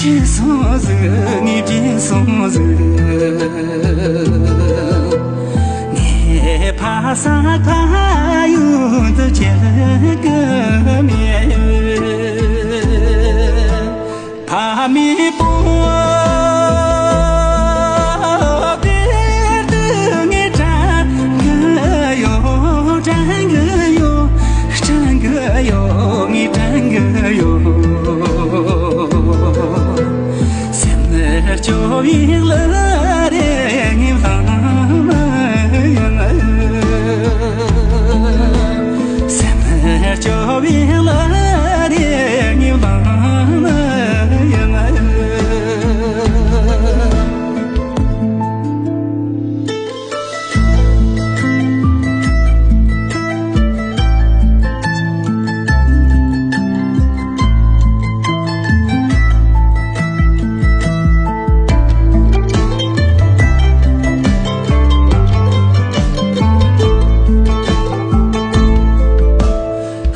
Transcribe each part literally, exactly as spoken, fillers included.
སྐྱེས་སོང་ཟིག་ངས་སྐྱེས་སོང་ཟིག་ངས་ཕ་ས་ཕ་ཡུལ་དུ་ཁྱེར་གི་མེད། ཕ་མེས་པོ་དེར་དུ་ངས་དྲན་གི་ཡོད། དྲན་གི་ཡོད། དྲན་གི་ཡོད། ངས་དྲན་གི་ཡོད། སེམས་སྐྱོ་བའི་གླུ་རེ་ངས་བླངས་ནི་ཡིན། སེམས་སྐྱོ་བའི་གླུ་རེ་ངས་བླངས་ནི་ཡིན།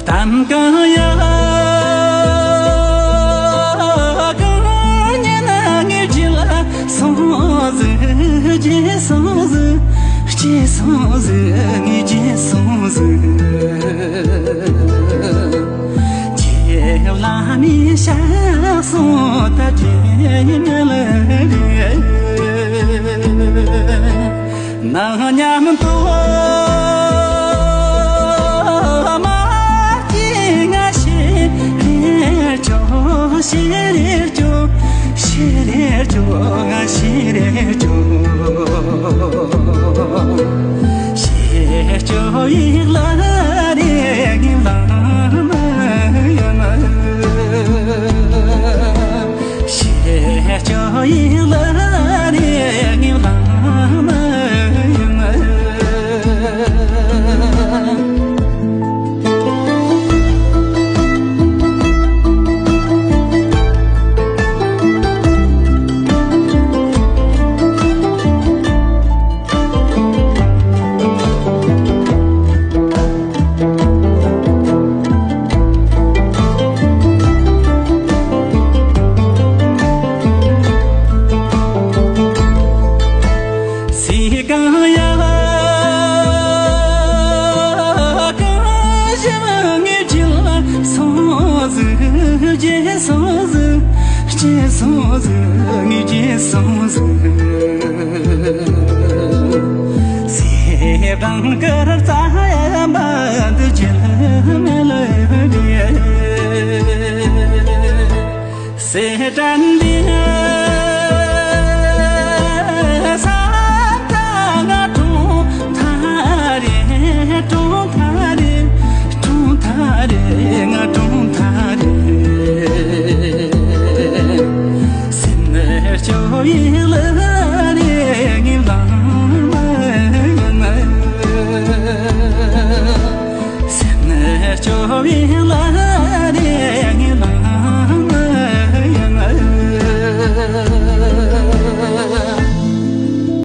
གཏམ་གང་ཡང་གང་ཉན་ན་ངས་རྗེས་ལ་སོང་ཟིག་རྗེས་སོང་ཟིག་རྗེས་སོང་ཟིག་ངས་རྗེས་སོང་ཟིག་རྗེས་ལ་མི་ཤ་སོང་ད་དྲན་ལ་རེད། ནང་མཉམ་དུ་མ་སྐྱེས་ང་ཤེས་རེ་ཅོ། ཤེས་རེ་ཅོ། ཤེས་རེ་ཅོ། ང་ཤེས་རེ་ཅོ། ཤེས་ཅོ་ཡིག་ལ་རེ་ངེས་ལ་ཡོད། ཤེས་ཅོ་ཡིག་ལ་རེ་ངེས་ལ་ཡོད། སྲིད་གང་ཡང་གང་ཞིག་ངས་རྗེས་ལ་སོང་ཟིག་རྗེས་སོང་ཟིག་རྗེས་སོང་ཟིག་ངས་རྗེས་སོང་ཟིག་སེམས་གཏམ་གི་རྩ་བ་འདི་རྗེས་མེད་ལ་རེད། སེམས་གཏམ་འདི་ས་ད་ང་གྲོངས་ཐལ་རེད། གྲོངས་ཐལ་རེད། གྲོངས་ཐལ་རེད། ང་གྲོངས་ཐལ་རེད། སེམས་སྐྱོ་བའི་གླུ་རེ་ངས་བླངས་ནི་ཡིན། སེམས་སྐྱོ་བའི་གླུ་